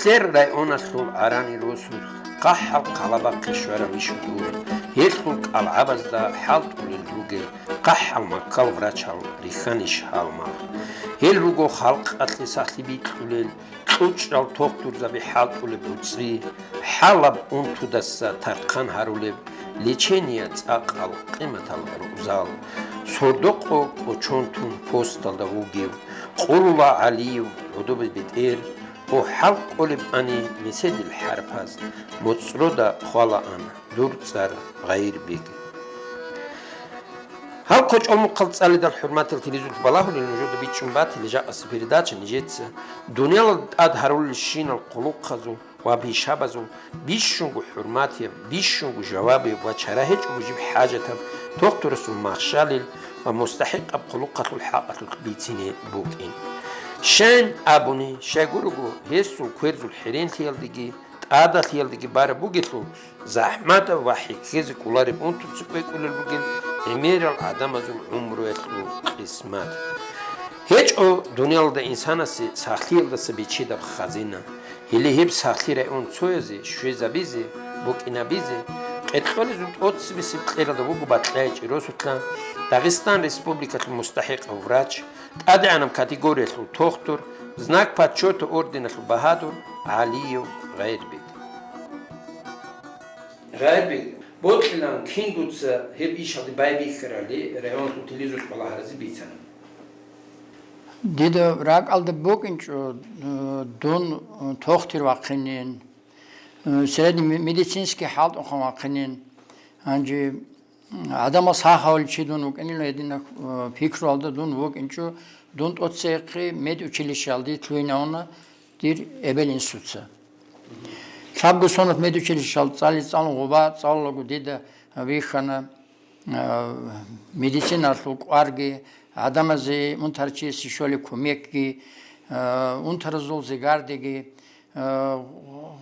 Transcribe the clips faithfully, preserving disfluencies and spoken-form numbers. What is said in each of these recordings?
Гьеб районалъул гӀарани росулъ хъахӀал хъалабахъе щварав ишин дур, гьелъул кӀалгӀабазда хӀалтӀулел ругел хъахӀал маккал врачал рихьанищ гьалмагъ? Гьел руго халкъалъе сахлъи бикьулел кьучӀал тохтурзаби хӀалтӀулеб буцӀцӀи, хӀалаб унтудаса тархъан гьарулеб лечение цӀакъал къиматал рукъзал, сордо-къо кӀочон тун посталда вугев, къулула ГӀалиев гӀодобе бетӀер, о хӀалкӀолеб ани меседил хӀарпаз, моцӀрода хъвалаан дур цӀар Гъайирбег. Гьал кочӀол мухъал цӀалидал, хӀурматал телевизоралъ балагьулел, нужеда бичӀчӀун батила жакъасеб передача нижеца дуниялалда тӀад гьарулелщинал хъулухъазул ва бишабазул бищунго хӀурматияб, бищунго жавабияб ва чара гьечӀого жиб хӀажатаб тохтурасул махщалил ва мустахӀикъаб хъулухъалъул хӀакъалъулъ бицине букӀин. Щайин абуни, щайгурого гьесул кверзул хӀеренлъиялдеги тӀадалъиялдеги бараб бугелъул, захӀматаб ва хӀехьезе кӀолареб унтуца кӀвекӀулел ругел гӀемерал гӀадамазул гӀумруялъул къисмат. ГьечӀо дуниялалда инсанасе сахлъиялдаса биччидаб хазина. Гьеле гьеб сахлъи район цоязе щвезабизе, букӀинабизе, къеркьолезул тӀоцебесеб кьералда вуго бакьайчӀи росулъа Дагъистан Республикалъул мустахӀикъав врач, ТӀадегӀанаб категориялъул тохтур, Знак почёта орденалъул багьадур ГӀалиев Гъайирбег. Гъайирбег, бокьилан кин дуца гьеб ишалде байбихьарали районалъул телевизоралъ балагьаразе бицана. Дида ракӀалда букӀинчӀо, э, дун, э, тохтир вахъинин, э, средний ме-, медицинский хӀалтӀухъан вахъинин. Гьанже гӀадамал сахавали чи дун вукӀинила гьединаб, э, пикруялда дун вукӀинчӀо, дун тӀоцейхъе медучилищеялде лъугьинавуна дир эбел-инсуца. Лъабго соналъ медучилищеялда цӀали-, цӀалун гъоба цӀалулаго дида бихьана, э, медициналъул кӀварги, гӀадамазе унтарав чиясе щолеб кумекги, э, унтаразул зигардиги, э,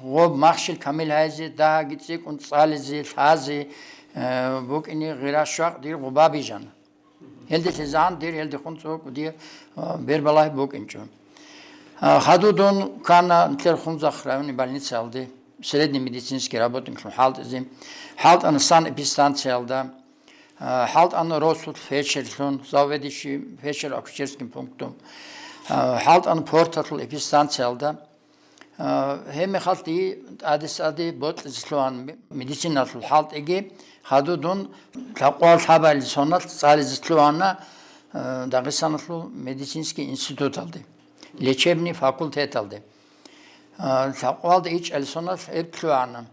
гъоб махщел камил гьайзе, дагьаги цӀикӀкӀун цӀализе, лъазе, э, букӀине гъира-щвакъ дир гъоба бижана. Гьелде лъезегӀан дир гьелдехун цо кӀудияб, э, бербалагьи букӀинчӀо. Э, хадув дун ккана нилъер Хунзахъ районный больницаялде, средний медицинский работниклъун хӀалтӀизе, хӀалтӀана санэпидстанциялда, э, хӀалтӀана росулъ фельдшерлъун, заведующий фельдшер-акушерским пунктом, э, хӀалтӀана порталъул эпидстанциялда. Э, гьеб мехалъ дие тӀаде-саде бокьизе лъугьана медициналъул хӀалтӀиги, хадув дун лъабкъоялда лъабабилеб соналъ цӀализе лъугьана, э, Дагъистаналъул медицинский институталде, лечебный факультеталде. Э, лъабкъоялда ичӀабилеб соналъ гьеб лъугьана.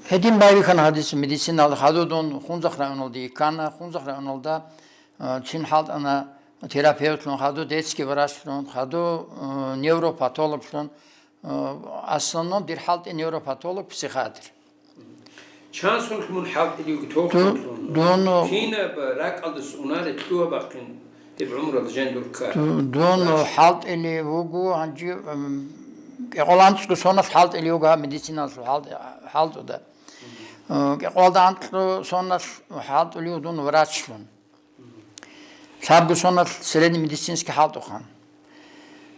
Гьедин байбихьана гьадиса медициналда. Хадув дун Хунзахъ районалде йиккана. Хунзахъ районалда, э, цин хӀалтӀана терапевтлъун, хадув детский врачлъун, хадув, э, невропатологлъун, э, основном дир хӀалтӀи невропатолог, психиатр. Чан соналъ мун хӀалтӀилев вугев тохтурлъун? Дун, дун, кинаб ракӀалдаса унареб лъугьа-бахъин гьеб гӀумруялда жан дур ккар? Дун хӀалтӀилев вуго гьанже, м, кӀикъоялда анцӀго соналъ хӀалтӀилев вуго гьаб медициналъул хӀалт-, хӀалтӀуда. Э, кӀикъоялда анкьго соналъ хӀалтӀулев дун врачлъун. Лъабго соналъ средний медицинский хӀалтӀухъан.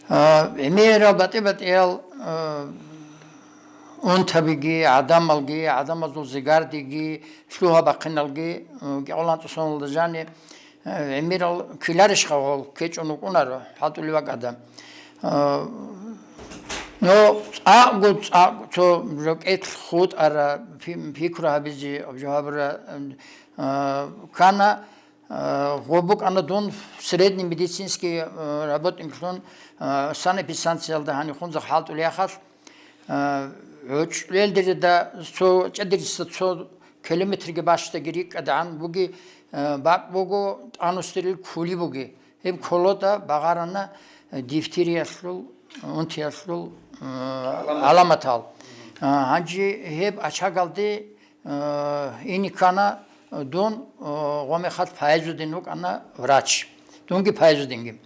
Э, гӀемерал батӀи-батӀиял, э, унтабиги, гӀадамалги, гӀадамазул зигардиги, лъугьа-бахъиналги, э, кӀикъоялда анцӀго соналда жани, э, гӀемерал ккеларищха гъол, ккечӀун вукӀунаро хӀалтӀулев вугев адам. Э, ну, цӀакъго, цӀакъ-, цо ракӀалде хутӀараб, пи-, пикру гьабизе, жаваб гьабураб, э, ккана, Э, гъоб букӀана дун средний медицинский, э, работниклъун, э, санэпидстанциялда гьаниб Хунзахъ хӀалтӀулеб мехалъ, э, гӀочӀолелдерида цо, чӀедириса цо километрги бащдаги рикӀкӀадегӀан бугеб, э, бакӀ буго, тӀанусдерил кули бугеб. Гьеб кулуда багъарана, э, дифтериялъул, унтиялъул, э, гӀаламатал. Э, гьанже гьеб очагалде Э, ине ккана дун, э, гъомехалъ Файзудин вукӀана врач. Дунги Файзудинги.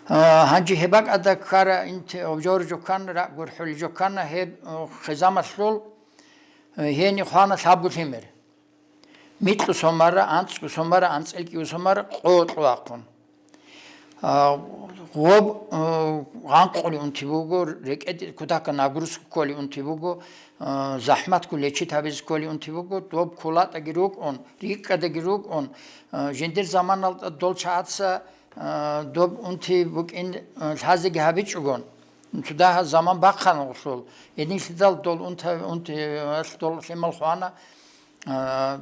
Э, гьанже гьеб бакӀалда ккара инте обжоржо ккана, ракӀ гурхӀулев жо ккана, гьеб, э, хъизамалъул, э, гьениб хвана лъабго лъимер. Микьго сомара, анцӀго сомара, анцӀила кӀиго сомара, къо кьун вахъун. А, гъоб, э, гъанкъулев унти буго, рекӀеде кутака нагрузка кколев унти буго, э, захӀматго лечит гьабизе кколев унти буго, доб кулатӀаги рукӀун, рикӀкӀадаги рукӀун, э, жиндир заманалда дол чагӀаца, э, доб унти букӀин, э, лъазеги гьабичӀогон, цо дагьаб заман бахъана гъолъул, гьединлъидал дол унта-, унти, э, дол лъимал хвана, А,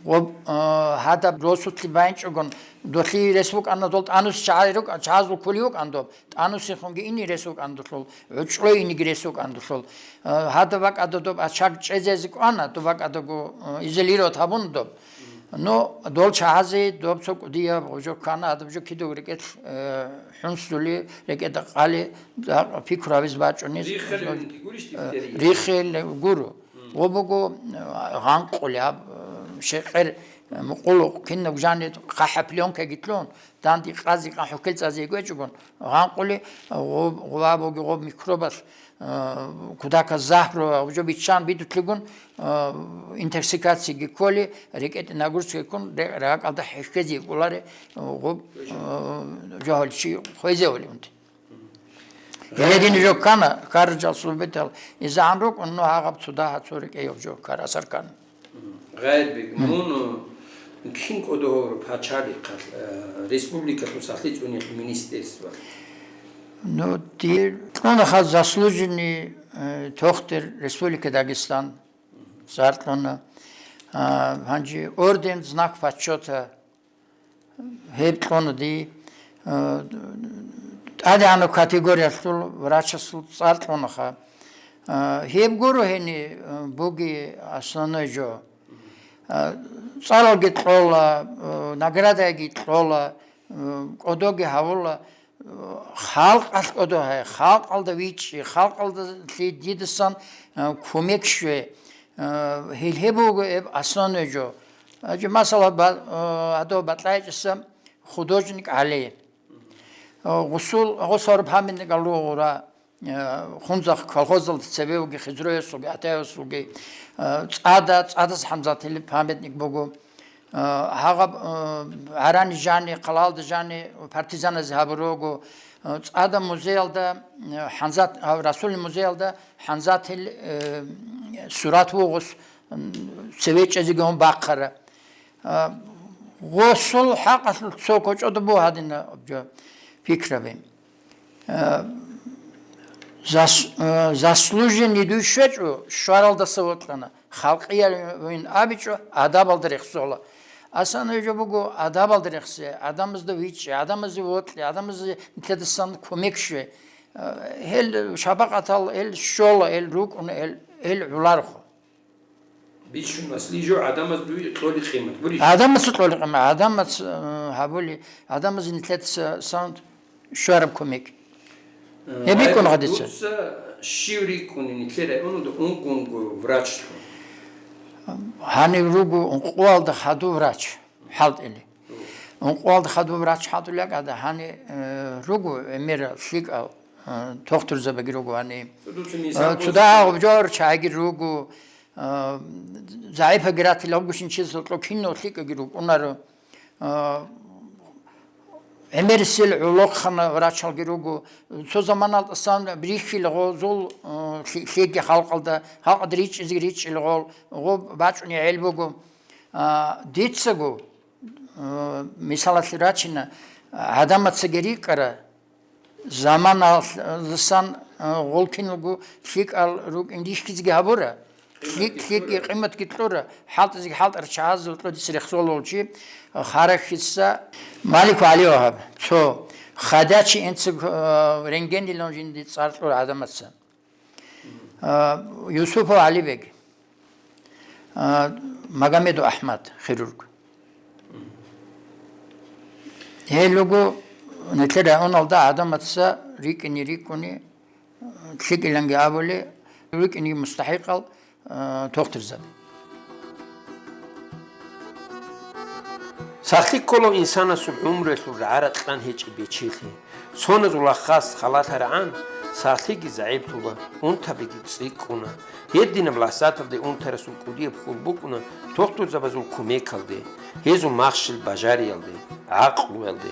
гъоб-, а, гьадаб росулъе байинчӀогон, долъи рес вукӀана, дол тӀанус чагӀи рук-, чагӀазул кколев вукӀан доб, тӀанусехунги ине рес вукӀан долъул, гӀучӀлой инеги рес вукӀан долъул. А, гьадаб бакӀада доб очаг чӀезезе кӀвана, доб бакӀадаго, а, изолировать гьабун доб. Ну, дол чагӀазе доб цо кӀудияб гъужо ккана, гьадаб жо кидаго рекӀелъ, э, хӀунсули, рекӀеда къали, пикру гьабиз бачӀунез. Риххел гурищ дифтерия? Риххел гуро. Гъо буго, э, гъанкъулеб, э, шекъер, э, мукъулукъ, кинаб жани хъахӀа пленкаги кьун, данде къазе къан хӀукел цӀазе гьечӀогун, гъанкъули, э, гъо-, гъова буги гъоб микробалъ, э, кутаказ загьру, гъоб жо биччан бидулъигун, э, интоксикацияги кколи, рекӀеде нагрузка ккун, ре-, ракӀалда хӀехьезе кӀолари, э, гъоб, э, жо гьалчи хвезе гьолев унти. Гьедин жо ккана, каржал субетал, изагӀан рукӀун, ну, гьагъаб цо дагьа цо рекӀеяв жо ккар асар ккана. Гъайрбек, мун кин кӀодо гьавураб пачалихъалъ, э, республикалъул сахлъи цӀунихъ министерствалъ? Ну, дир кьунаха заслуженный, э, тохтир Республики Дагестан, цӀар кьуна. А, гьанже орден Знак почёта, гьеб кьуна дие, э, тӀадегӀанаб категориялъул врачасул цӀар кьунаха. Э, гьеб гуро гьени, э, буги основной жо. Э, цӀаралги кьола, э, наградаги кьола, э, кӀодоги гьавула, э, халкъалъ кӀодо гьай, халкъалда вичӀчӀи, халкъалда лъи-, дидасан, э, кумек щве. Э, гьел гьеб буго гьеб основной жо. Гьанже масала, ба-, э, гьадав батӀайчӀеса художник ГӀали. Э, гъусул, гъусар памятникал ругъура, э, Хунзахъ колхозалда цебе вуги, Хизруясулги, ГӀатаевасулги, э, цӀада, цӀадаз ХӀамзатил памятник буго. Э, гьагъаб, э, гӀарани жани, хъалалда жани партизаназе гьабурого, э, цӀада музеялда, э, ХӀамзат, гьав Расулил музеялда ХӀамзатил, э, сурат вугъус, м, цеве чӀезеги гьун бахъара. Э, гъосул хӀакъалъулъ цо кочӀода буго гьадинаб жо пикраби. Э, зас-, э, заслуженный дуй щвечӀо, щваралдаса вокьана, халкъиялин абичӀо, адабалда рехсола. Асан гьев жо буго адабалда рехсе, адамазда вичӀчӀи, адамазе вокьи, адамазе нилъедасан кумек щве. Э, гьел шабакъатал, гьел щола, гьел рукӀуна, гьел, гьел гӀоларухъ. Бищун аслиjo адамас дуй кьоли къимат. Бурищ? Адамас кьоли къимат, адамас, э, гьабули, адамас нилъеца саунд щвараб кумек. Э, Гьеб бикӀун гьадиса. Дуца щив рикӀкӀуни нилъер районалда унгунго врач? Гьанив руго ункъуялда хадув врач хӀалтӀили. Ункъуялда хадув врач хӀалтӀулел кӀада гьани, э, руго, э, мера лъикӀал, э, тохтурзабаги руго гьани. Цо дуца Э, мисал цо буцин. Дагьаб жор чагӀиги руго, э, загӀипаги ратила гьабгощинчиясда кьо кино лъикӀаги рукӀунаро. Э, гӀемерисел гӀолохъана врачалги руго. Цо заманалдасан бирихьила гъозул, э, лъи-, лъеги халкъалда, халкъалда ричӀчӀизеги ричӀчӀила гъол, гъо бачӀунеб гӀел буго. А, дицаго, э, мисалалъе рачина, гӀадамацаги рикӀкӀара, заманалдасан, э, гъолкиналго лъикӀал рукӀин рихьизеги гьабура, лъикӀ-, лъикӀги къиматги кьура, хӀалтӀизеги хӀалтӀара чагӀазул кьодис рехсололчи, харахьиса Малик ГӀали вагьаб, цо хадачи инцаг, э, рентгенилан жинди цӀар кьура гӀадамаца. А, Юсупов ГӀалибег, а, Магомедов АхӀмад, хирург. Гьел руго нилъер районалда гӀадамаца рикӀкӀине рикӀкӀуни, лъикӀиланги абули, рикӀкӀинеги мустахӀикъал, а, тохтурзаби. Сахлъи ккола инсанасул гӀумруялъул рагӀа-ракьан гьечӀеб бечелъи. Соназул аххас халалъарагӀан сахлъиги загӀиплъула, унтабиги цӀикӀкӀуна. Гьединаб ласаталде унтарасул кӀудияб хьул букӀуна тохтурзабазул кумекалде, гьезул махщел бажариялде, гӀакълуялде.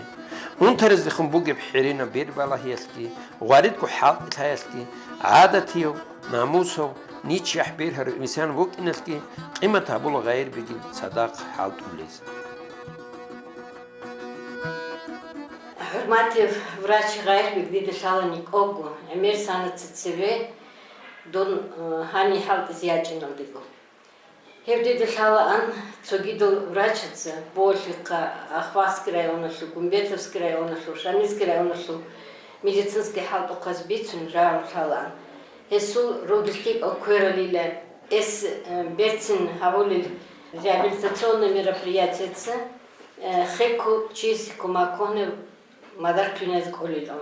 Унтараздехун бугеб хӀеренаб бербалагьиялъги, гъваридго хӀалтӀи лъаялъги, гӀадатияв, намусав, ничияхӀ бергьарав инсан вукӀиналъги къимат гьабула гъайибегил цадахъ хӀалтӀулез. ХӀурматияв врач Гъайрбек, дида лъала никӀого, гӀемер санаца цеве дун, э, гьаниб хӀалтӀизе ячӀиналдего. Гьеб дида лъалаан цогидал врачаца Болъихъа, Ахвахский районалъул, Гумбетовский районалъул, Шамильский районалъул медицинский хӀалтӀухъаз бицун рагӀун лъалаан. Гьесул ругелъул квералила, эс, э, берцин гьабулел реабилитационный мероприятиеца, э, хекку чиясе кумак ккунеб мадар квиназе кӀолилан.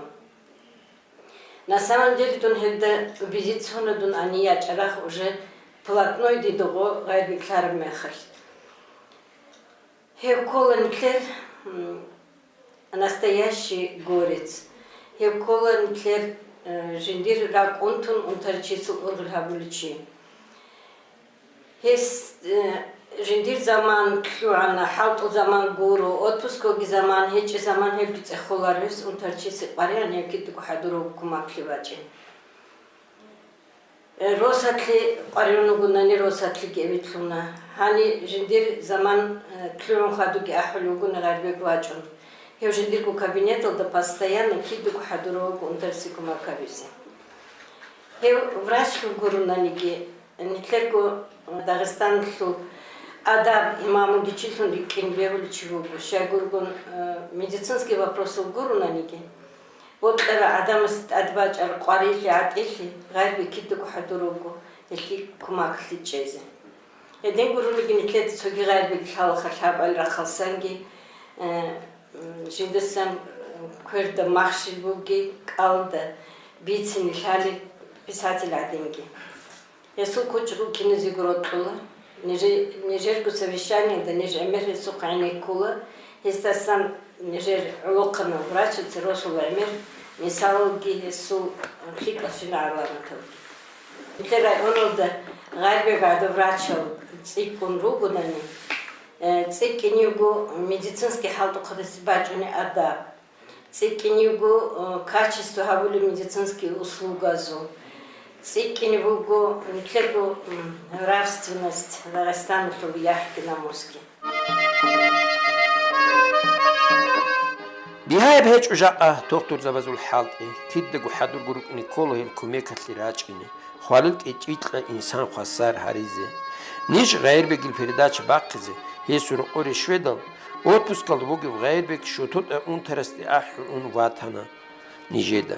На самом деле, дун гьелда убедиться гьуна, дун гьаниб ячӀараб уже платной дида гъо Гъайрбек лъараб мехалъ. Гьев ккола нилъер, м, настоящий горец. Гьев ккола нилъер, э, жиндир ракӀ унтун унтарав чиясул ургъел гьабулев чи. Гьес, э, жиндир заман лъугӀана, хӀалтӀул заман гуро, отпускалги заман, гьечӀеб заман гьебги цӀехоларо, гьес унтарав чиясе къваригӀан, гьев кидаго хӀадур вуго кумаклъи вачӀин. Э, росатлъи къваригӀун вугонани, росатлъиги эбитлъуна. Гьаниб жиндир заман, э, лъугӀун хадуги ахӀулев вугони Гъайрбек вачӀун. Гьев жиндирго кабинеталда постоянно кидаго хӀадур вуго унтарасе кумак гьабизе. Гьев врачлъун гуронаниги, нилъерго Дагъистаналъул адаб имамулги чилъун рикӀкӀин бегьулев чи вуго, щайгургун, э, медицинский вопросал гуронаниги, бокьарав гӀадамасе тӀадбачӀараб къварилъи, гӀатӀилъи Гъайрбек кидаго хӀадур вуго гьелъие кумаклъи чӀезе. Гьедин гурониги нилъеда цоги Гъайрбек лъалаха лъабал рахъалсанги, э, м, жиндасан, э, кверда махщел бугеб кӀалда бицине лъалеб писатель гӀадинги. Гьесул кучӀ рукӀине зигур рокьула. Нижи-, нижерго совещаниялда ниж гӀемер гьесухъ гӀенеккула. Гьесдасан нижер гӀолохъанал врачаца росула гӀемер, мисалалги гьесул лъикӀал щинал гӀаламаталги. Нилъер районалда Гъайрбек гӀадаб врачал цӀикӀкӀун ругонани, э, цӀикӀкӀиневго медицинский хӀалтӀухъадасе бачӀунеб адаб, цӀикӀкӀиневго, э, качество гьабулеб медицинский услугазул, цӀикӀкӀинев вуго нилъерго, м, нравственность Дагъистаналъул яхӀги намусги. Бигьаяб гьечӀо жакъа тухтурзабазул хӀалтӀи, кидаго хӀадурго рукӀине ккола гьел кумекалъе рачӀине, хвалил кӀичӀи кьа инсан хвасар гьаризе. Ниж Гъайрбегил передача бахъизе гьесул рокъоре щведал, отпускалда бугеб Гъайрбек шутутӀа унтарасде ахӀун ун ватана нижеда.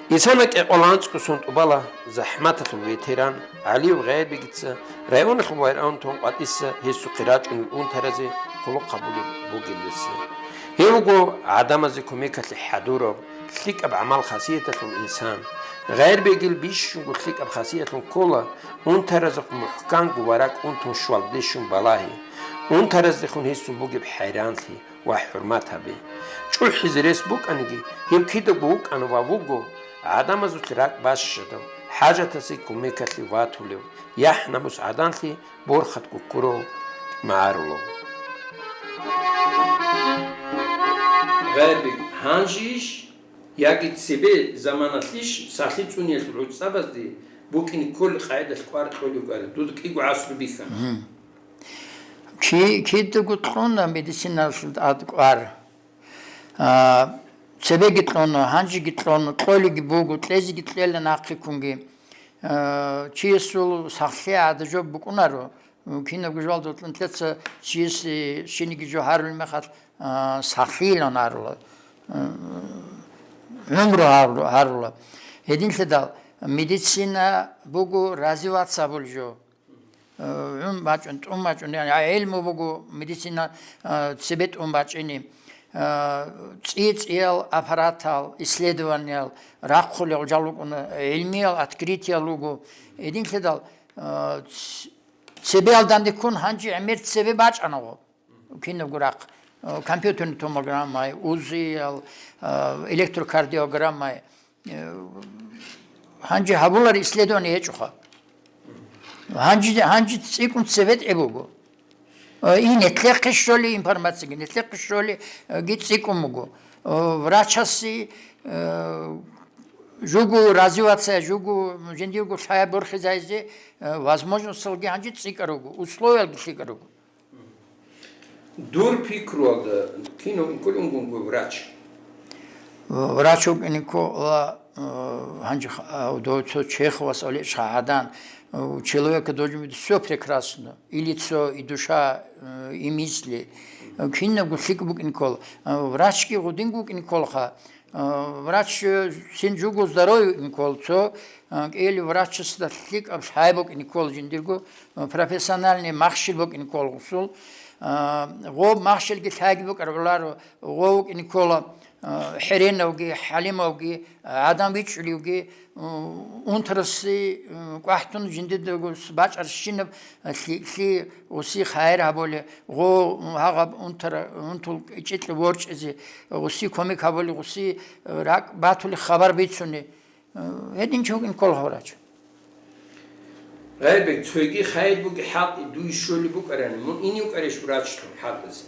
Исана кӀикъоялда анцӀго сон тӀубала захӀматалъул ветеран ГӀалиев Гъайрбегица районалъул вайран тун къватӀиса гьесухъе рачӀунел унтаразе хъулухъ гьабулеб бугелдаса. Гьев вуго гӀадамазе кумекалъе хӀадурав, лъикӀаб гӀамал-хасияталъул инсан. Гъайрбегил бищунго лъикӀаб хасияталъун ккола унтаразухъ мухӀканго ва ракӀ унтун щвалде щун балагьи, унтараздехун гьесул бугеб хӀайранлъи ва хӀурмат гьаби. ЧӀухӀизе рес букӀаниги, гьев кидаго вукӀана ва вуго гӀадамазулъ ракӀ бащадав, хӀажатасе кумекалъе ватулев, яхӀ-намус гӀаданлъи борхатго ккурав, магӀарулав. Гъайрбек, гьанжейищ яги цебе заманалъищ сахлъи цӀуниялъул гӀуцӀабазде букӀине кколел къагӀидалъ кӀвар кьолев гьариб? Дуда кӀиго гӀасру бихьана. Мгм. Ки-, кидаго кьуна медициналъул тӀад кӀвар. А, цебеги кьуна, гьанжеги кьуна, кьолиги буго, кьезеги кьела нахъеккунги. А, чиясул сахлъи гӀадаб жо букӀунаро, кинабго жалда нилъеца чиясе щиниги жо гьарулеб мехалъ, а, сахлъийилан гьарула, а, гӀумру гьару-, гьарула. Гьединлъидал медицина буго развиваться гьабулеб жо. Э, гӀун бачӀун, тӀун бачӀун, яни гӀелму буго медицина, э, цебе тӀун бачӀине, э, цӀи-цӀиял аппаратал, исследованиял, рахъулел жал рукӀуна, гӀилмиял открытиял руго. Гьединлъидал, э, ц-, цебеялда данде ккун гьанже гӀемер цебе бачӀана гъо. Кинабго рахъ, э, компьютерный томограммай, УЗИял, э, электрокардиограммай, э, гьанже гьабулари исследование гьечӀоха. Гьанже, гьанже цӀикӀкӀун цебетӀе буго. Э, и нилъехъе щолеб информациги, нилъехъе щолеб, э, ги цӀикӀкӀун буго. Э, врачасе, э, жугу развиваться, жугу жиндирго лъая борхизайзе, э, возможносталги гьанже цӀикӀкӀар руго, условиялги лъикӀкӀар руго. Дур пикруялда, кин вукӀинкколин вуго врач? Врач вукӀинккола, э, гьанже х-, а, дов цо Чеховас олечха гӀадан, э, у человека должен быть всё прекрасно, и лицо, и душа, э, и мысли. Э, кинабго лъикӀ букӀинккола. Э, врачги гъудин вукӀинкколха. Э, врач, э, син жуго здоровье вукӀинккол цо, э, кӀел врачасда лъикӀаб лъай букӀинккол жиндирго, э, профессиональный махщел букӀинккол гъусул. Э, гъоб махщелги лъайги букӀар гӀоларо, гъов вукӀинккола, э, ХӀереновги, ХӀалимовги, э, гӀадан вичӀчӀуливги, э, унтарасе, э, кӀвахӀтун жиндирго с-, бачӀарщинаб, э, лъи-, лъи гъуси хайир гьабули, гъо, гьагъаб унтара-, унтул кӀичӀилъ ворчӀизе, гъуси кумек гьабули, гъуси, э, ракӀ батули хабар бицуни, э, гьедин чи вукӀинккол гьав врач. Гъайбек, цойги хайир буги хӀакъи дуй щолеб букӀарани, мун инев кӀарищ врачлъун хӀакъизе?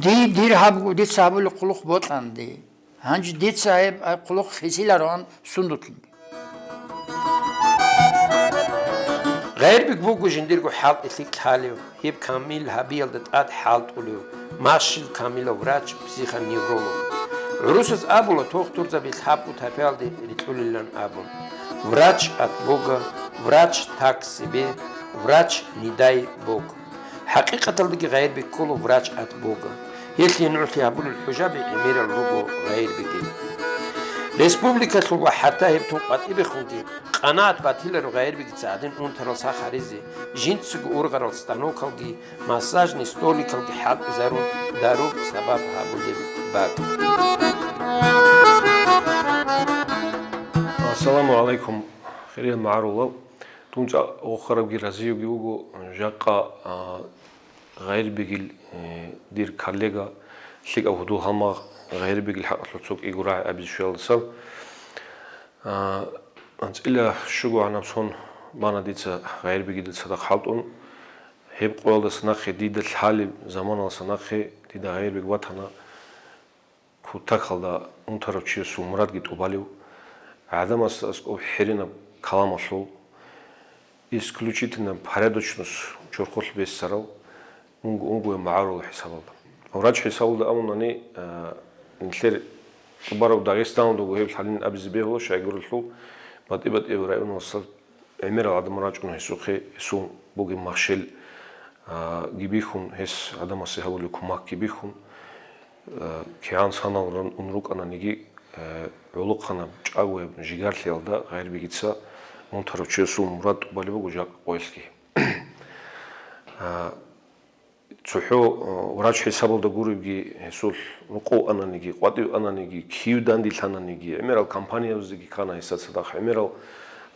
Ди-, дир гьаб-, дица гьабули хъулухъ бокьанди. Гьанже дица гьеб, а, хъулухъ хисилароан сундулъинги. Гъайрбек буго жиндирго хӀалтӀи лъикӀ лъалев, гьеб камил гьабиялда тӀад хӀалтӀулев, махщел камилав врач, психоневролог. ГӀурусаз абула, тохтурзаби лъабго тайпаялде рикьулилан абун: врач от Бога, врач так себе, врач не дай Бог. ХӀакъикъаталдаги Гъайрбек ккола врач от Бога. Гьелъие нугӀлъи гьабулел хӀужаби гӀемерал руго Гъайрбегил. Республикалъул ва хӀатта гьеб тун къватӀибехунги къанагӀат батиларо Гъайрбегица гьадин унтарал сах гьаризе, жинцаго ургъарал станокалги, массажный столикалги хӀалтӀизарун дару сабаб гьабулеб бакӀ. Ассаламу гӀалайкум, хириял магӀарулал. Дун цӀакъ вохарабги разиявги вуго, жакъа, а, Гъайрбегил, э, дир коллега, лъикӀав гьудул-гьалмагъ Гъайрбегил хӀакъалъулъ цо кӀиго рагӀи абизе щвелалдасан. А, анцӀила щуго гӀанаб сон бана дица Гъайрбегидал цадахъ хӀалтӀун. Гьеб къоялдаса нахъе, дида лъалеб заманалдаса нахъе, дида Гъайрбег ватана. Кутакалда унтарав чиясул мурадги тӀубалев, гӀадамасда аскӀоб хӀеренаб каламалъул, исключительно порядочность чорхолъ бессарав, унго-унгояв магӀарулав хӀисабалда. Врач хӀисабалда абунани, а, нилъер тӀубараб Дагъистаналдаго гьеб лъалин абизе бегьула, щайгурелъул батӀи-батӀияб районалдаса гӀемерал гӀадамал рачӀуна гьесухъе, гьесул бугеб махщел, а, ги бихьун, гьес гӀадамасе гьабулеб кумакги бихьун, а, кигӀан санал ран ун рукӀананиги, а, гӀолохъанаб чӀагояб жигарлъиялда Гъайрбегица унтарав чиясул мурад тӀубалеб буго жакъа къоялъги. А, ЦохӀо, э, врач хӀисабалда гуребги, гьесул рокъов ананиги, къватӀив ананиги, кив дандилъананиги, гӀемерал компаниябазеги ккана гьесда цадахъ, гӀемерал,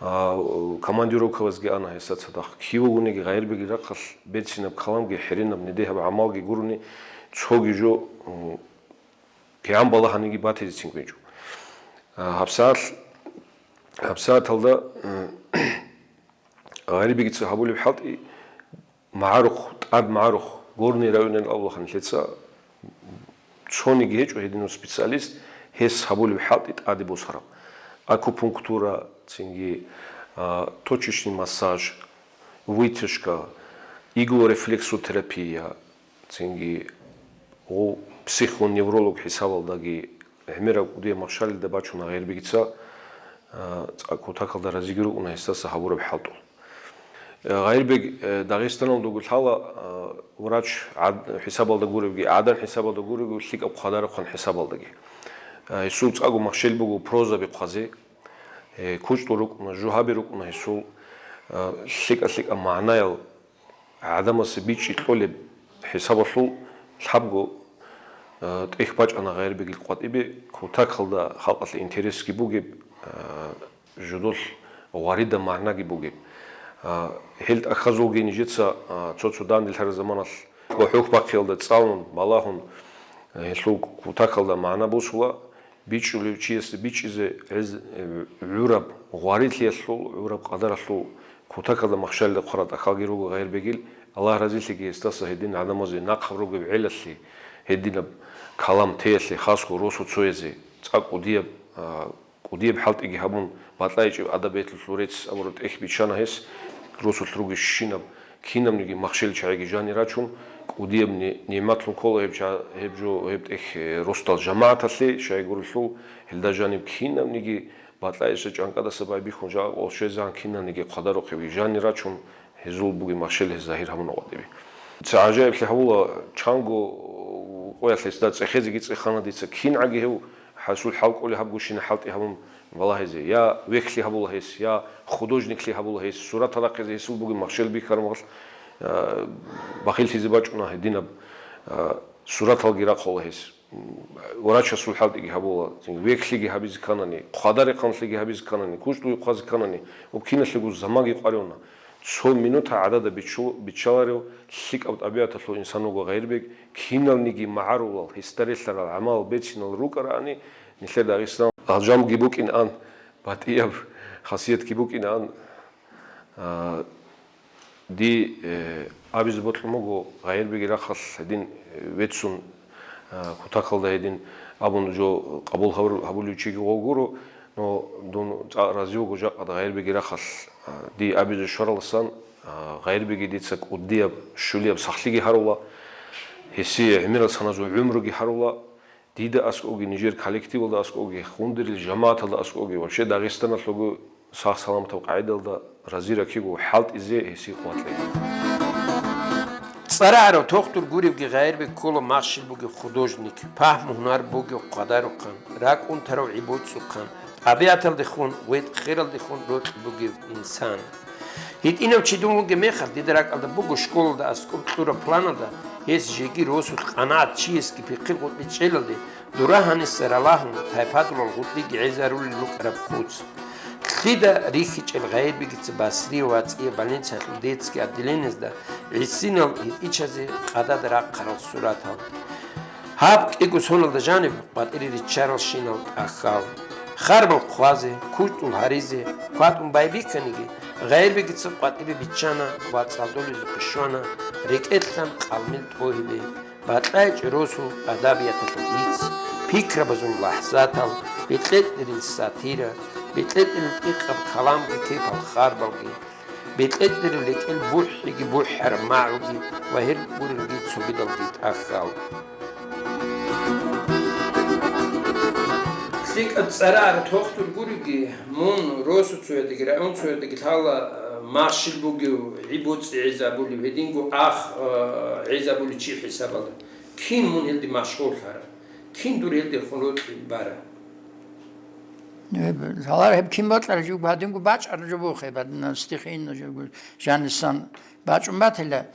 а, командировкабазги ана гьесда цадахъ. Кив вугониги Гъайрбегил рахъалъ берцинаб каламги, хӀеренаб недегьаб гӀамалги гурони, цоги жо, м, кигӀан балагьаниги батизецин кквечӀо. А, гьабсагӀат-, гьабсагӀаталда, м, Гъайрбегица гьабулеб хӀалтӀи магӀарухъ, тӀад магӀарухъ, Горный районал авлахъан лъеца цониги гьечӀо гьединав специалист, гьес гьабулеб хӀалтӀи тӀаде босараб. Акупунктура, цинги, а, точечный массаж, вытяжка, иглорефлексотерапия, цинги гъо психоневролог хӀисабалдаги гӀемераб кӀудияб махщалида бачуна Гъайрбегица, а, цӀакъ кутакалда разиги рукӀуна гьесдаса гьабураб хӀалтӀул. Э, Гъайрбег, э, Дагъистаналдаго лъала, а, врач гӀад-, хӀисабалда гуребги, гӀадан хӀисабалда гуребги, лъикӀаб хъвадарухъан хӀисабалдаги. А, гьесул цӀакъго махщел буго прозаби хъвазе, э, кучӀдул рукӀуна, жугьаби рукӀуна гьесул, а, лъикӀа-лъикӀаб магӀнаял гӀадамасе бичӀчӀи кьолеб хӀисабалъул лъабго, э, тӀехь бачӀана Гъайрбегил къватӀибе, кутакалда халкъалъе интересги бугеб, э, жодолъ гъварида магӀнаги бугеб. Э, гьел тӀахьазулги нижеца, э, цо-цо данделъараб заманалъ хӀухь-бахъиялда цӀалун, балагьун, э, гьелъул кутакалда магӀна босула, бичӀчӀулев чиясда бичӀчӀизе гӀез-, гӀураб гъварилъиялъул, гӀураб къадаралъул кутакалда махщалида хъварал тӀахьалги руго Гъайрбегил, Аллагь разилъиги гьесдаса гьедин гӀадамазе нахъаб ругеб гӀелалъе, гьединаб, калам теялъе, хасго росу цоязе цӀакъ кӀудияб, а, кӀудияб хӀалтӀиги гьабун, бакьайчӀеб адабияталъул рецц абураб тӀехь биччана гьес, росулъ ругищинаб кинабниги махщел чагӀиги жанир рачун, кӀудияб ни-, нигӀматлъун ккола гьеб ча-, гьеб жо, гьеб тӀехь, э, росдал жамагӀаталъе, щайгурелъул, гьелда жаниб кинабниги бакьайчӀеб чӀанкӀадаса байбихьун жакъа къол щвезегӀан кинабниги хъвадарухъеби жанир рачун, гьезул бугеб махщел гьез загьир гьабуна къватӀибе. Ца гӀажаиблъи гьабула, чанго къоялъ гьесда цӀехезеги цӀехана дица, кингӀаги гьев гьасул хӀал кӀолеб гьаб гущина хӀалтӀи гьабун балагьизе, я вехьлъи гьабула гьес, я художниклъи гьабула гьес, сурат рахъизе гьесул бугеб махщел бихьараб мехалъ, а, бахиллъизе бачӀуна гьединаб, а, сураталги рахъула гьес. Врачасул хӀалтӀиги гьабула, вехьлъиги гьабизе кканани, хъвадарихъанлъиги гьабизе кканани, кучӀдуги хъвазе кканани, ва киналъего замаги къваригӀуна. Цо минута гӀадада биччу-, биччаларев лъикӀаб тӀабигӀаталъул инсан вуго Гъайирбек, киналниги магӀарулал, гьесда релълъарал гӀамал бецинал рукӀараани, нилъер Дагъистан гьалжамги букӀинаан, батӀияб хасиятги букӀинаан, А, ди, э, абизе бокьун буго, Гъайирбеги рахъалъ гьедин, э, веццун, а, кутакалда гьедин абун жо къабул гьабур-, гьабулев чиги гъов гуро, но дун цӀакъ рази вуго жакъа Гъайирбеги рахъалъ, а, ди абизе щвараласан, а, Гъайирбеги дица кӀудияб, щулияб сахлъиги гьарула, гьесие гӀемерал саназул гӀумруги гьарула, Дида аскӀоги, нижер коллективалда аскӀоги, хундерил жамагӀаталда аскӀоги, вообще Дагъистаналъулго сах-саламатаб къагӀидалда рази ракиго хӀалтӀизе гьесие къватӀлъи. ЦӀарагӀарав тохтур гуревги Гъайирбек ккола махщел бугев художник, пагьму-гьунар бугев хъвадарухъан, ракӀ унтарав гӀи-боцӀухъан, тӀабигӀаталдехун, гъветӀ-хералдехун рокьи бугев инсан. ГьитӀинав чи дун вугеб мехалъ, дида ракӀалда буго школалда аскӀоб кьураб планалда гьес жеги росулъ къанагӀат чиясги пихъи-къутӀи чӀелалде дура гьаниса ралагьун, тайпадулал гъутӀиги гӀезарулел рукӀараб куц. Лъида рихьичӀел Гъайирбегица Басрие вацӀцӀияб больницаялъул детский отделениязда гӀисинал гьитӀичазе къадада рахъарал суратал. Гьаб кӀиго соналда жаниб къватӀире риччаралщинал тӀахьал. Харбал хъвазе, кучӀдул гьаризе, кватӀун байбихьаниги, Гъайирбегица къватӀире биччана ва цӀалдолезухъе щвана, рекӀелъан къалмил тӀогьибе, бакьайчӀ росул адабияталъул ицц, пикрабазул лахӀзатал, бекьетӀерил сатира, бекьетӀерил тӀикъаб каламги кепал харбалги. БекьетӀерил рекӀел бухӀиги бухӀараб магӀуги ва гьел гурелги цогидалги тӀахьал. ЛъикӀаб цӀарагӀар тохтур гуриги, мун росуцоядеги, районцоядеги лъала, э, махщел бугев, гӀи-боцӀи гӀезабулев, гьединго ах, э, гӀезабулев чи хӀисабалда. Кин мун гьелде машгъуллъарав? Кин дур гьелдехун рокьи барав? Гьеб, гьалар гьеб кин бокьарав жо, гьадинго бачӀарав жо бугеб, гьадинаб стихийно жо, жанисан бачӀун батила.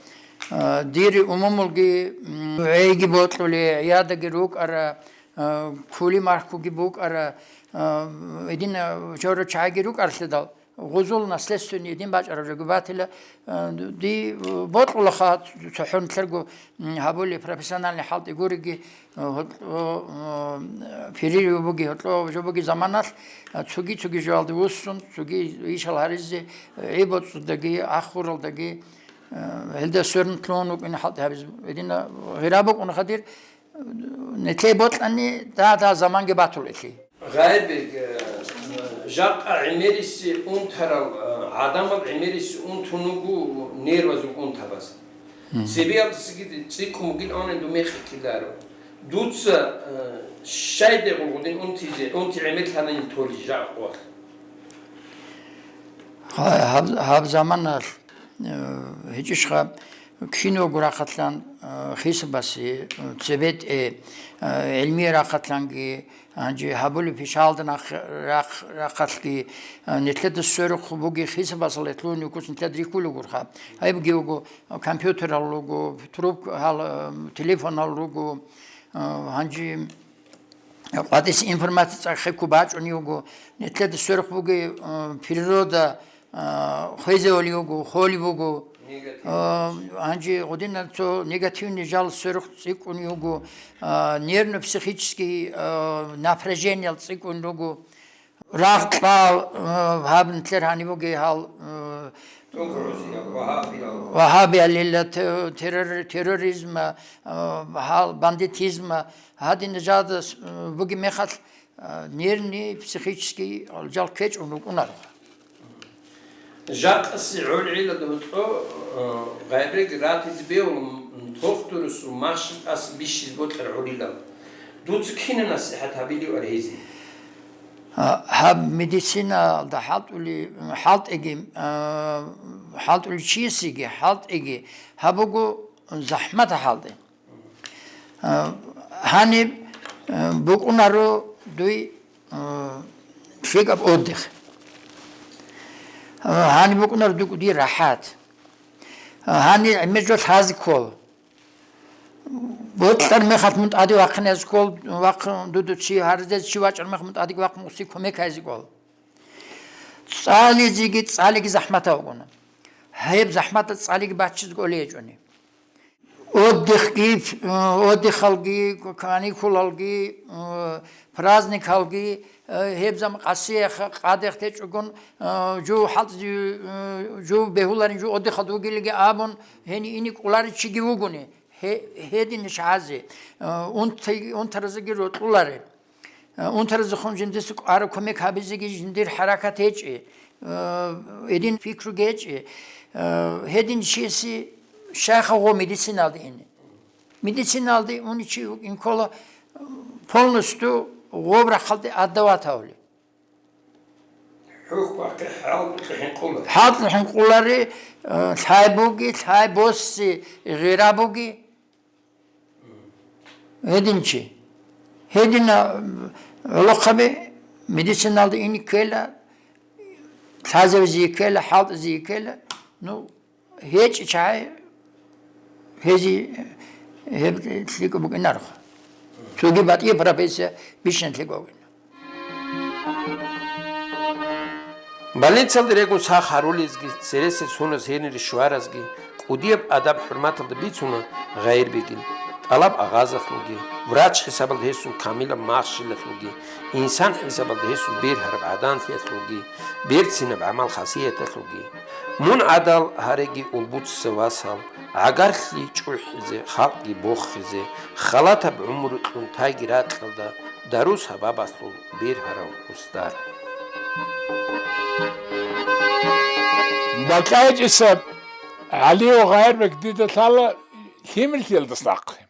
А, дир умумулги, м, гӀейги бокьули, гӀиядаги рукӀара, а, кули-мархуги букӀара, а, гьедина жора чагӀиги рукӀарлъидал. Гъузул наследственный гьедин бачӀараб жо батила, э, ди, э, бокьулаха цохӀо нилъерго, м, гьабулеб профессиональный хӀалтӀи гуриги, э, гьоркьо, э, перерыв буги, гьоркьо жо буги заманалъ, э, цоги-цоги жоялде вуссун, цоги ишал гьаризе, э, гӀи-боцӀудаги, ахуралдаги, э, гьелда сверун лъугьун вукӀине хӀалтӀи гьабизе. Гьедина гъира букӀунаха дир, э, нилъее бокьани, да, да, заманги батула илъи. Гъайбек, э, жакъа гӀемерисеб унтарал, э, гӀадамал гӀемерисеб унтун вуго нервазул унтабаз. Мгм. Цебеялдасаги цӀикӀкӀун бугин абуни, дун мекъи ккеларо. Дуца, э, щайде гъулгъудин унтизе, унти гӀемерлъанин толи жакъа къоялъ? Гьа-, гьаб-, гьаб заманалъ, э, гьечӀищха киного рахъалъан, э, хисабасе, э, цебетӀе, э, гӀилмие рахъалъанги, гьанже гьабулеб пишаялда нах-, рахъ-, рахъалъги, э, нилъеда сверухъ буги хисабасалда лъугьунев куц нилъеда рихьулев гурха. Гьебги вуго, компьютерал руго, трубка гьал, э, телефонал руго, э, гьанже къватӀиса информация цӀакъ хӀекку бачӀунев вуго. Нилъеда сверухъ буги, э, природа, э, хвезавали вуго, холи буго. Негатив. Э, гьанже гъудинан цо негативный жал сверухъ цӀикӀкӀунев вуго, э, нервно-психический, э, напряжениел цӀикӀкӀун руго. рагъ кьал, э, гьаб нилъер гьаниб буги гьал, э, вагьабиялила те-, террор-, терроризма, э, гьал бандитизма, гьадин жадас, э, буги мехалъ, э, нервный, психический жал ккечӀун рукӀунаро. Жакъаси гӀолгӀилада гьоркьо, э, гъайбеги ратизе бегьула, м, тухтурусул махщел тӀаса бищизе бокьараб гӀолилал. Дуца кинаб насихӀат гьабилев аргьизе? А, гьаб медициналда хӀалтӀули-, хӀалтӀиги, а, хӀалтӀуличиясеги, хӀалтӀиги, гьаб буго захӀмат хӀалтӀи. А, гьаниб, а, букӀунаро дуй, а, лъикӀаб отдых. А, гьаниб букӀунаро дуй кӀудияб рахӀат. А, гьаниб гӀемер жо лъазе ккола. Бокьараб мехалъ мун тӀаде вахъине ккола, вахъ-, дуда чи гьаризезе чи вачӀараб мехалъ мун тӀадеги вахъун гъуси кумек гьайзе ккола. ЦӀализеги, цӀалиги захӀматаб бугони. Гьеб захӀматалда цӀалиги баччизе кӀолей гьечӀони. Отдыхги, э, отдыхалги, каникулалги, э, праздникалги, э, гьеб зам-, къасиеха къадехъ течӀогон, э, жо хӀалтӀизе, э, жо бегьуларин, жо отдыхалда вугилиги абун, гьениб ине кӀоларев чиги вугони, гье-, гьедин шагьазе, э, унти-, унтаразеги рокьуларе. Э, унтаразехун жиндаса кӀвараб кумек гьабизеги жиндир хӀаракат гьечӀи, э, гьедин пикруги гьечӀи, э, гьедин чиясе щайха гъо медициналде ине. Медициналде унев чи вукӀин ккола, э, полностью гъоб рахъалде адда ватавли. ХӀухьбахъи хӀалтӀухъе хӀинкъула. ХӀалтӀухъе хӀинкъулари, э, лъай буги, лъай босси гъира буги. Гьедин чи. Гьедина, м, гӀолохъаби медициналда ине ккела, лъазавизе ккела, хӀалтӀизе ккела. Ну, гьечӀи чагӀи гьези гьеб лъикӀаб букӀинарха. Цоги батӀияб профессия бищун лъикӀаб букӀина. Больницалда регун сах гьарулезги, цересел соназ гьенире щваразги, кӀудияб адаб-хӀурматалда бицуна Гъайирбегил, тӀалаб агъазалъулги, врач хӀисабалда гьесул камилаб махщелалъулги, инсан хӀисабалда гьесул бергьараб гӀаданлъиялъулги, берцинаб гӀамал-хасияталъулги. Мун гӀадал гьареги улбуцесев васал, гӀагарлъи чӀухӀизе, халкъги бохизе, халатаб гӀумру кьун тайги ракьалда дарус гьабабалъул бергьарав устар. БакӀайчӀиса ГӀалиев Гъайирбек дида лъала лъимерлъиялдаса нахъе.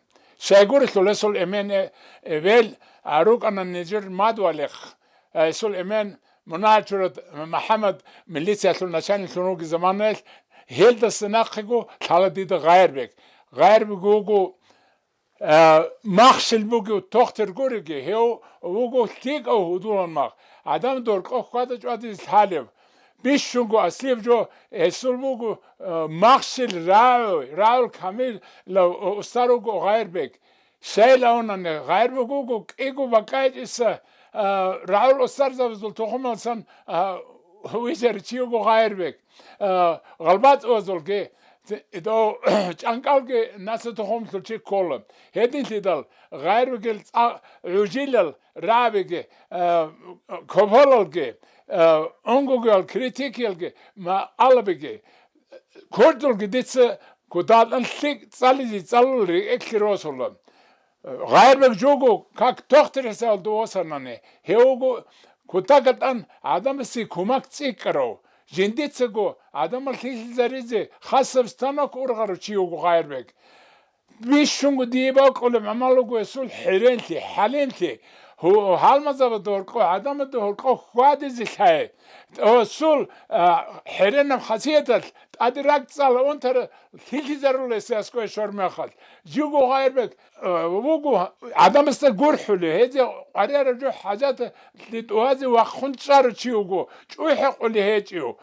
Щайгурелъул гьесул эмен, э, эвел, а, рукӀана нижер мадугьалихъ, э, гьесул эмен Мунагьачурат МахӀаммад милициялъул начальниклъун ругел заманаялъ, гьелдаса нахъего лъала дида Гъайирбек. Гъайирбек вуго, э, махщел бугев тохтир гуревги, гьев вуго лъикӀав гьудулан мах, гӀадамазда гьоркьов хьвада-чӀвадизе лъалев. Бищунго аслияб жо гьесул буго, э, махщел рагӀу, рагӀул камилав устар вуго Гъайирбек. Щайилавани, Гъайирбек вуго кӀиго бакӀайчӀиса, а, рагӀул устарзабазул тухумалсан, а, вижарав чи вуго Гъайирбек. А, гъалбацӀазулги, дов чӀанкӀалги наса-тухумлъул чи ккола. Гьединлъидал Гъайирбегил цӀа-, гӀужилал рагӀабиги, а, копалалги, а, унгогиял критикиялги ма-, алабиги, курдулги дица кутакалда лъикӀ цӀализе цӀалулел рекӀелъе росула. Гъайирбек жуго как тохтир хӀисабалда восанани, гьев вуго кутакалда гӀадамасе кумак цӀикӀкӀарав, жиндицаго гӀадамал лъилъизаризе хасаб станок ургъарав чи вуго Гъайирбек. Бищунго дие бокьулеб гӀамал руго гьесул хӀеренлъи, хӀалимлъи, гьу-, гьалмагъзабазда гьоркьо, гӀадамазда гьоркьо хьвадизе лъай. Гьесул, а, хӀеренаб хасияталъ тӀаде ракӀ цӀала унтарал лъилъизарула гьес аскӀове щвараб мехалъ. Жуго Гъайирбек, а, вуго гӀадамазда гурхӀулев, гьезие къваригӀараб жо хӀажатлъи тӀубазе вахъун чӀарав чи вуго, чӀухӀи къулей гьечӀев.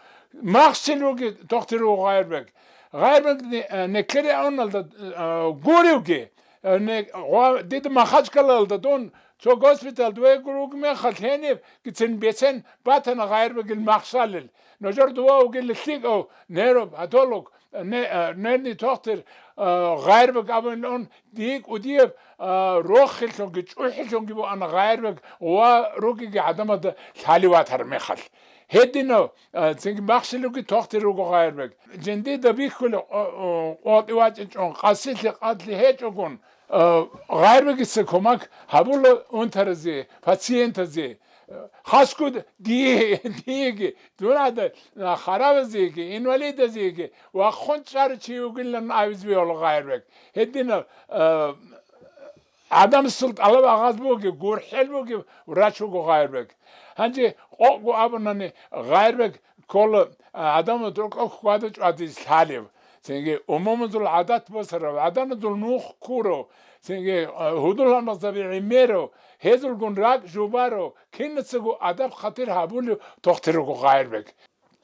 Махщел вугев тохтир вуго Гъайирбек. Гъайирбек не-, э, нилъер районалда, э, гуревги, э, не-, гъва-, дида Махачкалалда дун Цо госпиталь дуе гуруг мехалъ гьениб гицин бецен батана гъайрбегил махсалил. Нужер дова вугил лъикӀав нейропатолог, не-, а, нервный тохтир, а, гъайрбег абун ун дие кӀудияб, а, рохелъунги чӀухӀелъунги буана гъайрбег ва ругиги гӀадамазда лъалев ватар мехалъ. Гьединав, а, цинги махсилуги тохтир руго гъайрбег. Жиндида бихьулев, о, о, къотӀи вачӀичӀун, къасилъи къадлъи гьечӀогун, Э, гъайрбегица кумак гьабула унтаразе, пациентазе, э, хасго дие, диеги, дун гӀадан, а, харабазеги, инвалидазеги ва хун чӀарав чи вугилан абизе бегьула гъайрбег. Гьединал, э, гӀадамасул тӀалаб агъаз бугеб, гурхӀел бугеб врач вуго гъайрбег. Гьанже къокъго абунани, гъайрбег ккола, а, гӀадамал рокьо хьвада-чӀвадизе лъалев, цинги умумузул гӀадат босарав, гӀадамазул нух ккурав, цинги, а, гьудул-гьалмагъзаби гӀемерав, гьезулгун ракӀ жубарав, кинацаго адаб-хатир гьабулев тохтир руго гъайрбег.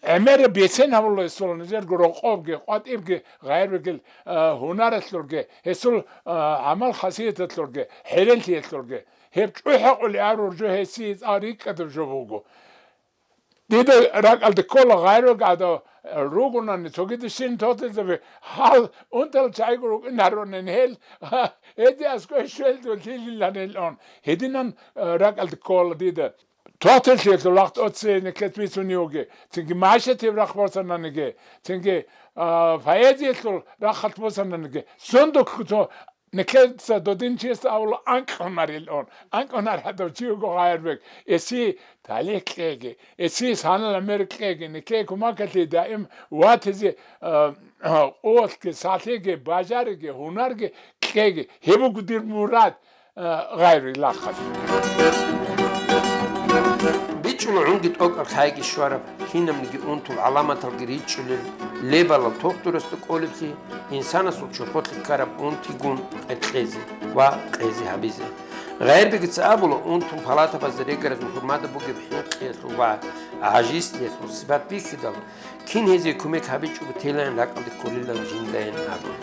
ГӀемераб бецен гьабула гьесул нижерго рокъобги, къватӀибги гъайрбегил, а, гьунаралъулги, гьесул, а, гӀамал-хасияталъулги, хӀеренлъиялъулги. Гьеб чӀухӀи гьекъолеб гьабураб жо гьесие цӀакъ рикӀкӀадаб жо буго. Дида ракӀалде ккола гъайрбег гӀадав ругонани, цогидабщинаб тохтизаби гьал унтал чагӀиго рукӀин гьаронин гьел, гьедин аскӀове щвелдул лъилилан гьел ун. Гьединан, э, ракӀалде ккола дида. Тохтирлъиялъул вахт оцци никлет бицуневги, цинги машатиб рахъ босананиги, цинги, а, поэзиялъул рахъалъ босананиги, сундулъго цо Никеца додин чиясда абула анкьгьунарилан. Анкьгьунар гьадав чи вуго гъайрбег. Эси талихӀ кьеги, эси санала мер кьеги, никее кумакалъе даим ватизе, а, а, къуватги, сахлъиги, бажариги, гьунарги кьеги. Гьеб буго дир мурад, а, гъайри лахъалъ. БичӀчӀула гӀунги тӀокӀаб лъайги щвараб, кинабниги унтул гӀаламаталги ричӀчӀулел, лебалал тохтурасда кӀолеблъи, инсанасул чорхолъе ккараб унтигун къеркьезе ва къезе гьабизе. Гъайрбегица абула, унтун палатабазда регаразул хӀурмада бугеб хӀинкъиялъул ва гӀажизлъиялъул сипат бихьидал, кин гьезие кумек гьабичӀого телаян ракӀалде кколилан жиндаян абун.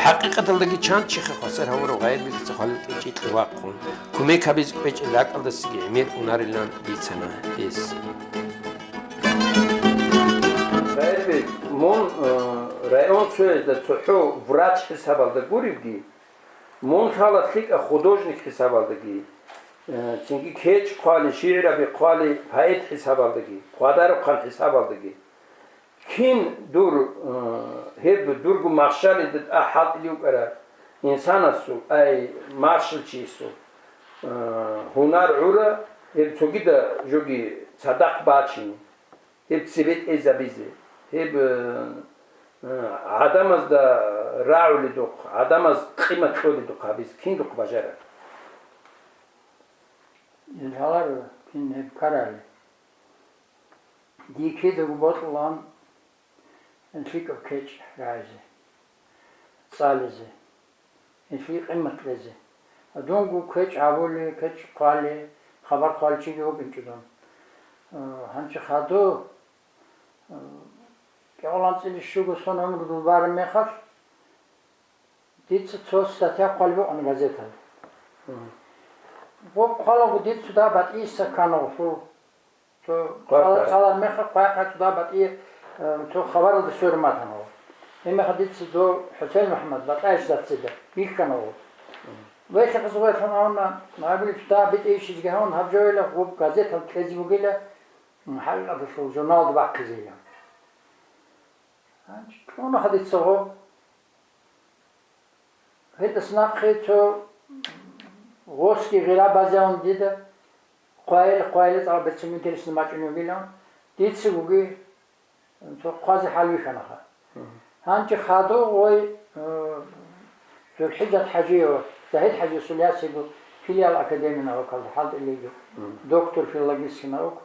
ХӀакъикъаталдаги чан чихъе хвасар гьавурав Гъайрбегица хвалил кӀичӀи кье вахъун, кумек гьабизе кӀвечӀел ракӀалдасаги гӀемер унарилан бицана гьес. Гъайрбег, мун, э, район цоязда цохӀо врач хӀисабалда гуревги, мун лъала лъикӀа художник хӀисабалдаги, э, цинги кечӀ хъвали, шигӀраби хъвали, поэт хӀисабалдаги, хъвадарухъан хӀисабалдаги. Кин дур, э, гьеб дурго махщалида тӀа хӀалтӀилев вукӀарав инсанасул, ай, махщел чиясул, э, гьунар гӀура, гьеб цогида жоги цадахъ бачине, гьеб цебетӀезабизе, гьеб, э, э, гӀадамазда рагӀуледухъ, гӀадамаз къимат кьоледухъ гьабизе кин духъ бажараб? Ил гьалар кин гьеб ккарали. Дие кидаго бокьулаан лъикӀаб кечӀ рагӀизе, цӀализе, гьелъие къимат кьезе. Дунго кечӀ гьабули, кечӀ хъвали, хабар хъваличиги вукӀинчӀо дун. Э, гьанчи хадув, э, кӀикъоялда анцӀила щуго сон гӀумру дул бараб мехалъ, дица цо статья хъвалеб букӀана газеталда. Мгм. Гъоб хъвалаго дир цо дагь батӀияб ккана гъолъул. Цо Хъвай-хъвай. Цалар мехалъ хъвай-хъвай цо дагь батӀияб, э, цо хабаралда сверун батана гъов. Гьеб мехалъ дица дов ХӀусейн МухӀаммад БатӀаевича зацида бихьана гъов. Мгм. Вехъа къизгъоялъун авуна, нагагулеб цо дагь батӀияб щизги гьавун гьаб жоялъ гъоб газеталда кьезе бугила, м, хӀакъикъаталъул журналалда бахъизейилан. Гьанчи кьуна гьадица гъоб. Гьелдаса нахъе цо гъосги гъира базегӀан дида, хъвайила, хъвайила, цӀакъ берцин интересно бачӀунеб бугилан, дицаго цо хъвазе хӀалбихьанаха. Мгм. Гьанчи хадув гъой, э, ЗулхӀижат ХӀажиева, ЗагьидхӀажиясул ясиго филиал академия наукалда хӀалтӀилейги, Мгм. доктор филологических наук.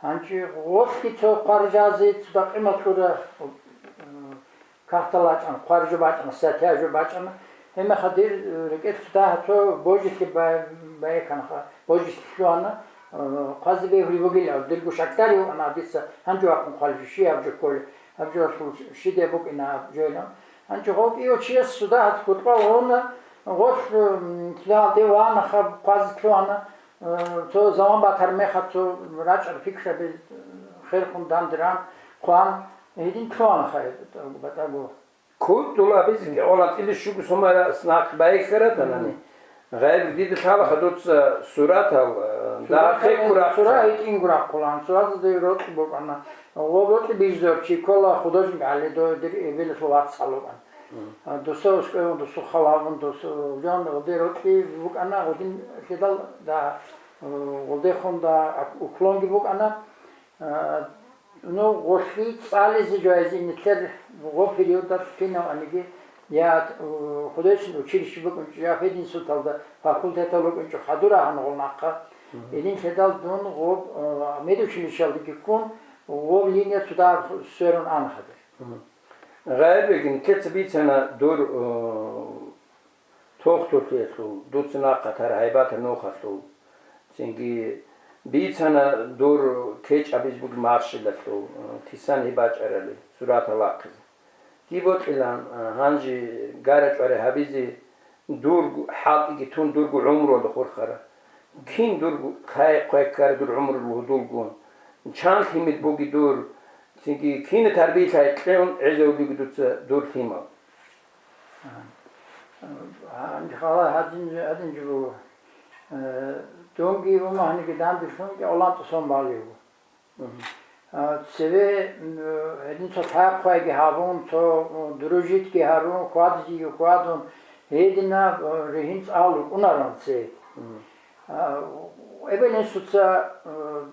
Гьанчи гъолъги цо хъваржазе цо дагь къимат кьура, м, кагътал бачӀана, хъваржу бачӀана, статья жо бачӀана. Гьеб мехалъ дир, э, рекӀелъ цо дагь цо божеский бай-, байканаха, божеский лъугьана, э, хъвазе бегьулеб бугилан, дирго шакдарив вукӀана дица гьанже вахъун хъвалеб жо, щиб гьаб жо кколеб, гьаб жоялъул щиб букӀина гьаб жоялъ. Гьанчи гъов кӀиго чияс цо дагь хутӀбал гъуна, Гъолъ, м, цӀалде ванаха, хъвазе лъугьана, э, цо заман батар мехалъ цо рачӀарал пикраби, э, херхун дандеран хъван, гьедин лъугьанаха батӀаго. Кутула абизе кӀолан цӀили щуго сумара снахъ байхаратанани. Гъайб дида лъалаха дуца суратал, э, дагьахъе ккурахъа. Сура гьитӀинго рахъулан, суразда рокьи букӀана. Гъо рокьи бижзор чи ккола художник гӀалидо дир эбелалъул вацал вукӀан. А, досда ускӀвевун, досул халавун, досул жан, гъоде рокьи букӀана, гъодин лъидал да, э, гъодехун да ак-, уклонги букӀана. А, ну, гъолъи цӀализе жвайзе нилъер гъо периодалъ кинав аниги, я, э, художественное училище букӀунчӀо, я пединституталда факультетал букӀунчӀо хадур агьана гъол нахъа. Гьедин лъидал дун гъоб, э, медучилищалдаги ккун, гъоб линия цуда сверун ана хадур. Гъайбегин, нилъеца бицана дур, э, тохтурлъиялъул, дуца нахъа тар гьайбатаб нухалъул, цинги бицана дур кечӀ абизе бугеб махщелалъул, э, тисан гьеб бачӀарали, суратал бахъизе. Дие бокьилан, э, гьанже гара-чӀвари гьабизе, дурго хӀалтӀиги тун, дурго гӀумруялда хурхара. Кин дурго хъай-хъвай ккара дур гӀумру гьудулгун? Чан лъимер буги дур? Цинги кина тарбиялъе кьун гӀезавулиги дуца дур лъимал? А, халай гьадин, гьадин жо буго. Э, дунги умагьниги данделъунги гӀоланцӀа сон балев вуго. А, цеве, м, гьедин цо лъай-хъвайги гьабун, цо, м, дружитьги гьарун, хьвадизеги хьвадун, гьединаб, м, ригьин цӀал рукӀунаран цей. А, эбел-инсуца, м,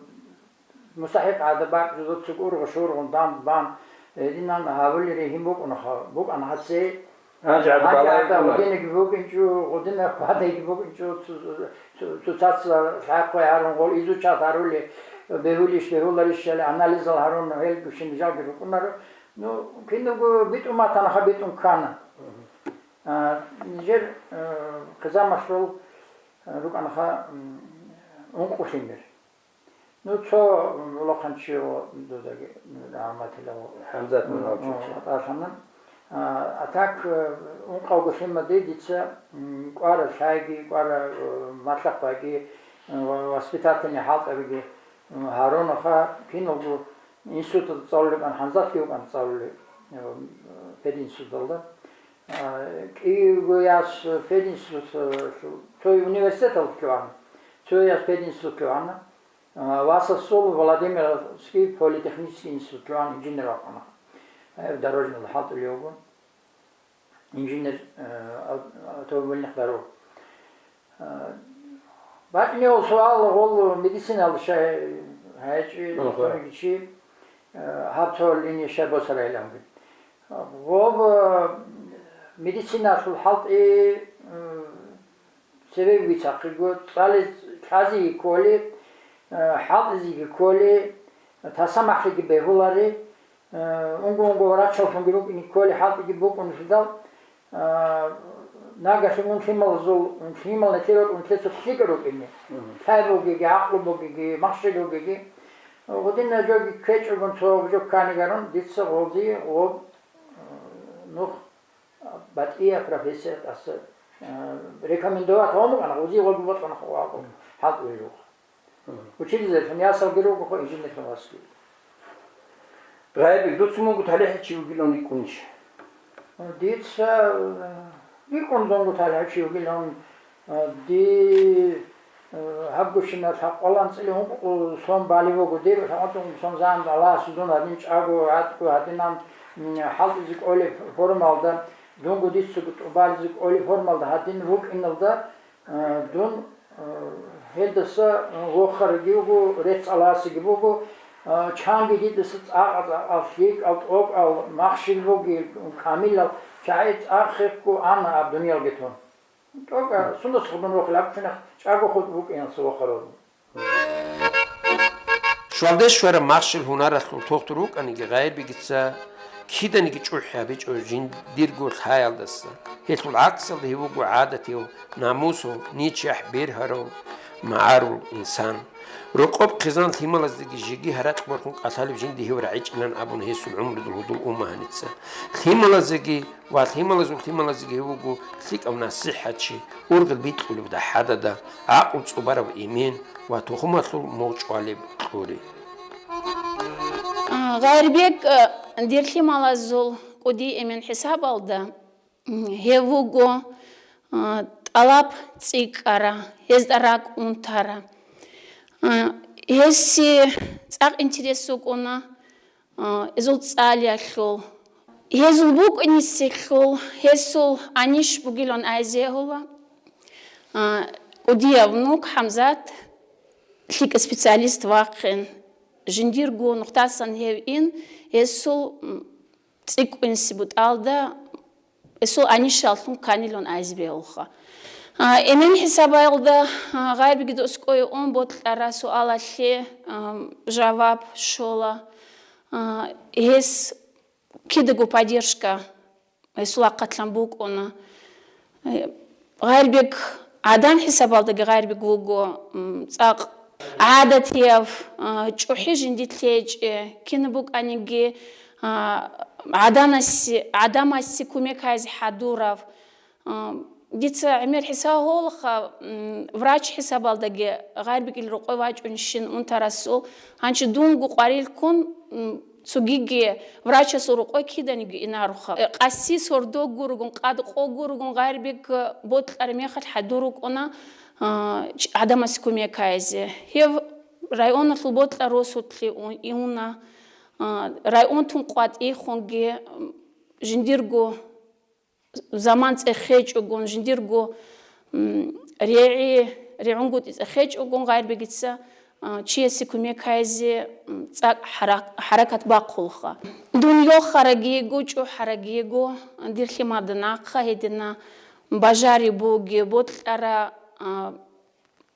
мустахӀикъ гӀадаб бакӀ жо дуца ургъу-шургъун дандбан, гьединан гьабулел ригьин букӀунаха-, букӀана гьацей. Гьанже гӀадаб балай гьанже гӀадаб гьабунаро. Гьединги букӀинчӀо, гьединаб хьвадайги букӀинчӀо, цо-, цо-, цо-, цоцаца лъай-хъвай гьарун, гъол изучат гьарули, бегьулищ, бегьуларищали анализал гьарун, гьел гущин жалги рукӀунаро. Ну, киналго битӀун батанаха, битӀун ккана. А, нижер, э, хъизамалъул, э, рукӀанаха, м, ункъо лъимер. Ну, цо, м, улахъанчи ва дозаги, м, рахӀматилла ва ХӀамзат м, Муналчучи. М, атӀалъана. А, а так, э, ункъавго лъимаде дица, м, кӀвара лъайги, кӀвара, э, малъа-хъвайги, э, ва-, воспитательный хӀалтӀабиги, м, гьарунаха, киналго институталда цӀалулеб букӀана, ХӀамзатги вукӀана цӀалулев, э, пединституталда. А, кӀиго яс пединститут, э, цо университеталда лъугьана, цо яс пединститут лъугьана. А, васасул Владимирский политехнический институт лъугьана, инженер вукӀана. Э, дорожный хӀалтӀулев вуго. Инженер, э, ав-, автомобильных дорог. Э, бачӀунев суал гъол медициналда щай гьайчӀи, Мгм. цониги чи, э, гьаб цо линия щай босарайиланги. Гъоб, э, медициналъул хӀалтӀи, э, цеве вицахъего, цӀализ-, лъазе кколеб, э, хӀалтӀизеги кколеб, таса махӀлъиги бегьулари, э, унго-унго врачаллъунги рукӀине кколеб хӀалтӀиги букӀунелъидал, э, нагагьлъи мун лъималазул, лъимал нилъер рукӀун нилъеца лъикӀ рукӀине, Мгм. лъай бугеги, гӀакълу бугеги, махщел бугеги. Гъудинаб жоги ккечӀогун цо жо кканигарун, дица гъози гъоб, э, нух батӀияб профессия тӀаса, э, рекомендовать гьабун букӀана, гъози гъоги бокьана хъугьа-, хӀалтӀулел рукъ. Мгм. Учительзелъун ясалги руго, хо инженерлъун васги. Гъайбек, дуца мунго талихӀав чи вугилан рикӀкӀунищ? Дица, э, рикӀкӀун дунго талихӀав чи вугилан, э, ди, э, гьабгощинаб лъабкъоялда анцӀила ункъо сон балев вуго, дир лъабкъоялда сон заман Аллагьас дун гьадин чӀаго, гӀатӀго, гьадинан, м, хӀалтӀизе кӀолеб формалда, дунго дицаго тӀубализе кӀолеб формалда гьадин вукӀиналда, Э, дун, э, гьелдаса, э, вохариги вуго, рецц Аллагьасеги буго, э, чанги дидаса цӀакъ-цӀакъал, лъикӀал, тӀокӀал, махщел бугел, камилал чагӀи цӀакъ хехго ана гьаб дуниялги тун. ТӀокӀа, сундаса хурдун вохил, абчунахъ чӀаго хутӀ букӀиналъа вохарун. Щвалде щвараб махщел-гьунаралъул тухтур вукӀаниги, Гъайбегица киданиги чӀухӀи гьабичӀо жиндирго лъаялдаса. Гьелъул гӀаксалда гьев вуго гӀадатияв, намусав, ничехь бергьарав, магӀарул инсан. Рокъоб хъизан лъималаздаги жеги гьаракь борхун кӀалъалеб жинди гьев рагӀичӀилан абуна гьесул гӀумрудул гьудул умагьаница. Лъималазеги ва лъималазул лъималазеги гьев вуго лъикӀав насихӀатчи, ургъел бикьулев дагьадада, гӀакълу цӀубарав эмен ва тухумалъул мугъчӀвалеб кьури. А, Гъайрбек, а, дир лъималазул кӀудияй эмен хӀисабалда, м, гьев вуго, а, тӀалаб цӀикӀкӀара, гьезда ракӀ унтара. А, гьесие цӀакъ интерес вукӀуна, а, гьезул цӀалиялъул. Гьезул букӀиниселъул гьесул анищ бугилан айзе гьула. А, кӀудияв внук ХӀамзат лъикӀа специалист вахъин, жиндирго нухдасан гьев ин, гьесул, м, цӀикӀкӀунси бутӀалда, гьесул анищаллъун кканилан айзе бегьулха. А, эмен хӀисабалда, а, Гъайрбеги доское ун бокьара суалалъе, а, жаваб щола. А, гьес кидаго поддержка гьесул ахъалъан букӀуна. Э, Гъайрбек, гӀадан хӀисабалдаги Гъайрбек вуго, м, цӀакъ гӀадатияв, а, чӀухӀи жинди лъечӀе, кина букӀаниги, а, гӀаданасе, гӀадамасе кумек гьайзе хӀадурав. А, дица гӀемер хӀисаб гьолаха, м, врач хӀисабалдаги Гъайрбекил рокъой вачӀунщин унтарасул, гьанчи дунго къварилккун, м, цогиги врачасул рокъой киданиги инаруха. Э, къаси сордо гургун, къадкъо гургун Гъайрбек бокьараб мехалъ хӀадур рукӀуна, а, ч-, гӀадамасе кумек гьайзе. Гьев районалъул бокьараб росулъе ун-, иуна, а, районтун къватӀихунги, м, жиндирго заман цӀехечӀогун, жиндирго, м, регӀи, регӀунгутӀи цӀехечӀогун, Гъайрбегица, а, чиясе кумек гьайзе, м, цӀакъ хӀарак-, хӀаракат бахъулха. Дун йохараги йиго, чӀухӀараги йиго, дир лъимада нахъа гьедина бажари буги, бокьара, а,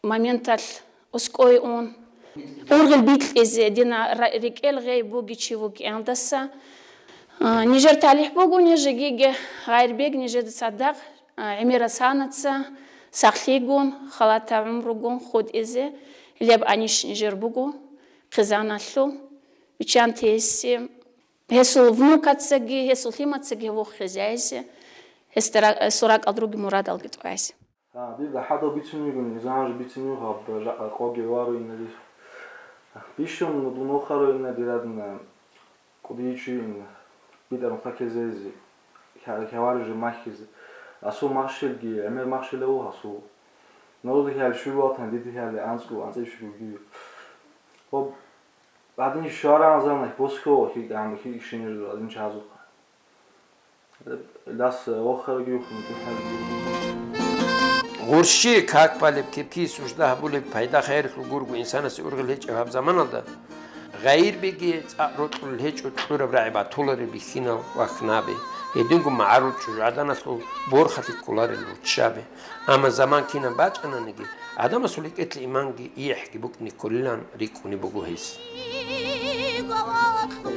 моменталъ оскӀой ун. Ургъел бикьизе дина ра-, рекӀел гъей буги чи вукӀиндаса. А, нижер талихӀ буго нижеги, Гъайрбек, нижеда цадахъ, а, гӀемерасанаца сахлъигун, халата гӀумругун хутӀизе, леб анищ нижер буго хъизаналъул, биччанте гьесие, гьесул внукацаги, гьесул лъимацаги гьев вохизейзе, гьесда ра-, гьесул ракӀалда ругел мурадалги тӀояйзе. Гьа, дир дагьадал бицунего, низамалъ бицунего, гьаб жакъа къоги варо инна дир. Бищун дун вохаро инна дир гьадин, кӀудияйчи ин, битӀа нухъа кезезе, хя-, хявари жо махьизе. Асул махщелги, гӀемер махщел гьав асул. Нозда хӀял щугу ватан, дида хӀял анцӀго, анцӀил щугуги. Гьоб, гьадин щваран заман босго, хи-, гьам-, хи-, шинир гьадин чазухъа. Дас вохараги ухун, духӀаги. Гъурщи, как балеб, кепкие сужда гьабулеб, пайда-хайралъул гурого инсанасе ургъел гьечӀеб гьаб заманалда, Гъайирбеги цӀакъ рокьулел гьечӀо кьураб рагӀи батуларел бихьинал вахьнабе, гьединго магӀарул чӀужугӀаданалъул борхалъи кколарел руччабе. Амма заман кинаб бачӀананиги, гӀадамасул рекӀелъе иманги ихӀги букӀине кколилан рикӀкӀунеб буго гьес.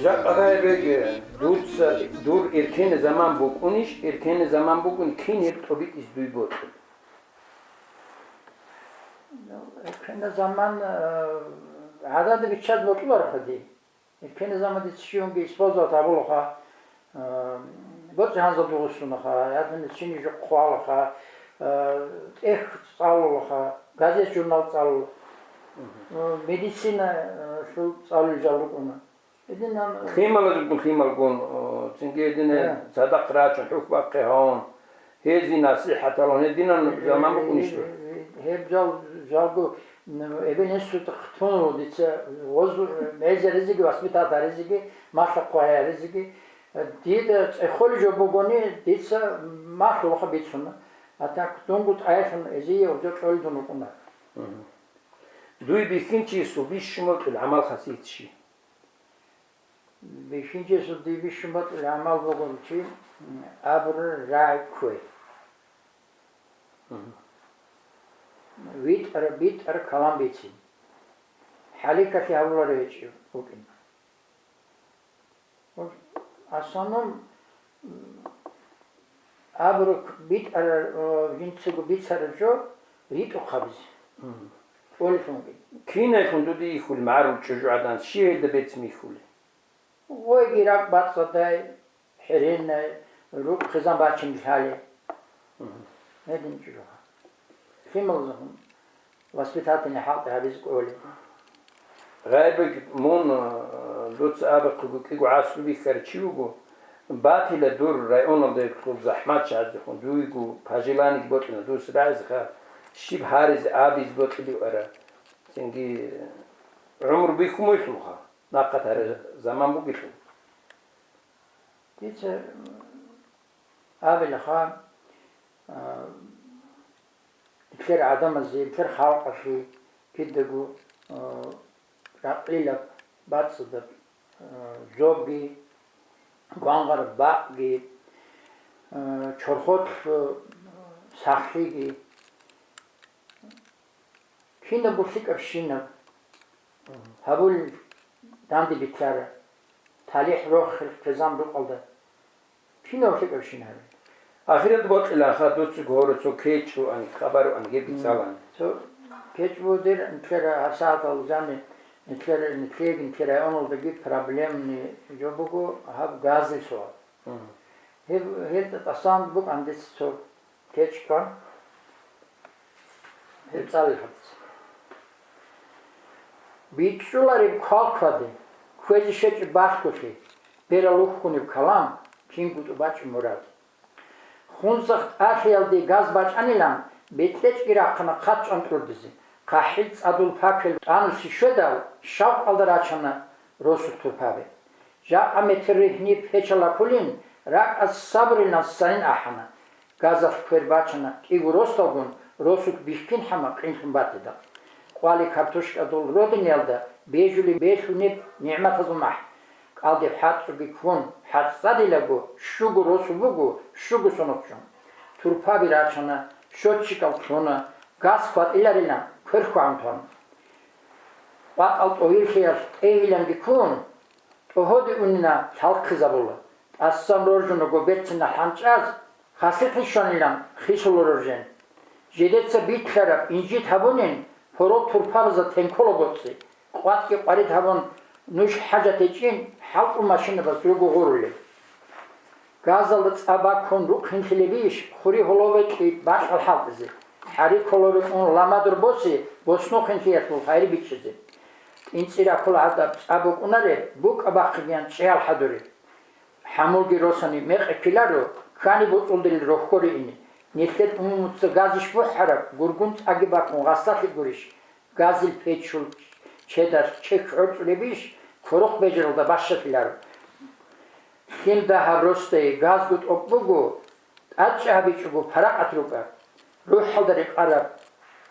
Жакъа, Гъайирбеги, дуца, дур иркене заман букӀунищ, иркене заман букӀун кин гьеб тӀобитӀизе дуй бокьун? Иркене заман, э, гӀадада биччаз бокьуларха дие. Иркене заман дица щиванги использовать гьабулаха, э, боцӀи-гьанзал дугъусунаха, ядин чинизе хъвалаха, э, тӀехь цӀалулаха, газет-журнал цӀалула, э, медицина, э, лъул цӀалулел жал рукӀуна. Гьединан, э, лъималазулгун лъималгун, э, цинги гьедине, э, цадахъ рачун, хӀухь бахъи гьавун, гьезие насихӀат гьабун, гьединан заман букӀунищ? Гьеб жал, жалго, м, эбел-инсуда хъунула дица, гъозу-, мезаризеги, воспитать гьаризеги, малъа-хъвай гьаризеги. Дида цӀехолеб жо бугони, дица малъулаха бицуна. А так дунго тӀаялъун эзие гьоркьоб кьолидун рукӀуна. Мгм. Дуе бихьинчиясул бищун бокьулеб гӀамал-хасият щиб? Бихьинчиясул дие бищун бокьулеб гӀамал буго чи, м, абураб рагӀи кквей. Мгм. ВитӀар, битӀар калам бицин. ХӀалихьалъи гьабуларев гьечӀев вукӀин. Основном, м, абураб битӀараб, э, жинцаго бицараб жо ритӀухъабизе. Мгм. Олелъунги. Кинайлъун дуда ихьулеб магӀарул чӀужугӀадан, щиб гьелда берцин бихьулеб? Гъойги ракӀ бацӀцӀадай, хӀеренай, рукъ хъизан бачине лъалеб. Мгм. Гьедин чӀужугӀадан. Лъималазухъ воспитательный хӀалтӀи гьабизе кӀолеб. Гъайбек, мун, э, дуца абухъего кӀиго гӀасру бихьарав чи вуго, батила дур районалда гьеб кьоб захӀмат чагӀаздехун, дуего пожеланиеги бокьана, дус рагӀизеха, щиб гьаризе абизе бокьилев ара. Цинги гӀумру бихьун бугелъулха, нахъа тарихӀ заман бугелъул. Дица абилаха, а, нилъер гӀадамазе, нилъер халкъалъе кидаго, а, ракьилаб, бацӀцӀадаб, а, зобги, гвангъараб бакъги, а, чорхолъ, а, сахлъиги. Кинабго лъикӀабщинаб гьабулел данде битӀара, талихӀ рохел хъизан рукъалда. Кинабго лъикӀабщинаб гьабе. Ахират бокьилаха, дуца гьоре цо кечӀ бугоан, хабар бугоан, гьеб бицалан. Цо кечӀ буго дир, нилъер гьабсагӀаталда жаниб, нилъер, нилъеги, нилъер районалдаги проблемный жо буго гьаб газил суал. Мгм. Гьеб, гьеб тӀасан букӀана дица цо кечӀ ккан. Гьеб цӀалел хадуц. БичӀчӀулареб квалкваде, кквезе щвечӀеб балъголъи, берал ухьунеб калам, кинго тӀубачӀеб мурад. Хунзахъ тӀалъиялде газ бачӀанилан, бетӀечӀги рахъана хъат чӀван кьурдизе, хъахӀил цӀадул пакел тӀанусе щведал, щавкъалда рачана росулъ турпаби. Жакъа метр ригьниб печал акулин, ракӀалъ сабурилан санин ахӀана. Газалъ квер бачана, кӀиго росдалгун, росулъ бихьин хӀама къинлъун батидал. Къвалеб картошкадул родиналда бежулеб белъунеб нигӀматазул махӀ. КӀалдиб хӀацӀцӀуги ккун, хӀацӀцӀадилаго, щуго росу буго, щуго сунухъчун. Турпаби рачана, счётчикал лъуна, газ хьватӀиларилан квер хьвагӀун тана. КъватӀал тӀогьирлъиялъ тӀегьиланги ккун, тӀогьоде унина лъалхъизабула. ТӀасан роржунаго берцинал хӀанчӀаз, хасихъе щванилан хисула роржен. Жидеца битӀараб инжит гьабунин, гьорол турпабазда тенкола боцӀи, къватӀги къварид гьабун, нуж хӀажат гьечӀин, хӀалтӀул машинабаз руго гъурулел. Газалда цӀа баккун рукъ хинлъилебищ хури гьоловекьи бакьал хӀалтӀизе, хӀари кколорин ун ламадур босе боснухъинлъиялъул хайри бичӀчӀизе? ТӀинцӀи ракула гӀадаб цӀа букӀунареб, букӀа бахъигиян чӀеял хӀадуре. ХӀамулги росани мекъи ккеларо, ккани боцӀулдилел рохьоре ине. Нилъер умумуца газищ бухӀараб, гургун цӀаги баккун гъасалъи гурищ? Газил печул чедалъ чехь гӀорцӀулебищ, кверухъ бежаралда бащалъиларо. Лъим дагьаб росдае газго тӀокӀ буго, тӀадчӀи гьабичӀого паракъат рукӀа. РухӀалда рекъараб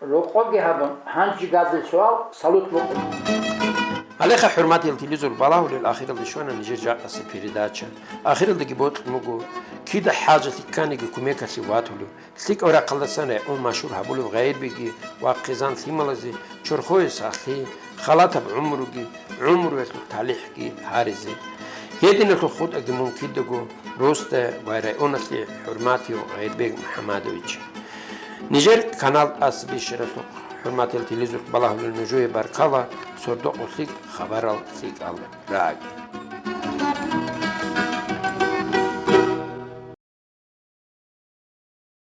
рокъоги гьабун, гьанже газил суал салут букӀуна. Гьалеха, хӀурматиял телевизор балагьулел, ахиралде щвана нижер жакъасеб передача. Ахиралдаги бокьун буго, кида хӀажалъи кканиги кумекалъе ватулев, лъикӀав рахъалдасан регӀун машгьур гьабулев Гъайирбеги ва хъизан лъималазе чорхое сахлъи, халатаб гӀумруги, гӀумруялъул талихӀги гьаризе. Гьединалъул хутӀаги мун кидаго росдае ва районалъе хӀурматияв Гъайирбек МухӀамадович. Нижер канал тӀаса бищаралъухъ, хӀурматиял телевизор балагьулел, нужее баркала, сордо-къо лъикӀ хабарал, лъикӀал рагӀаби.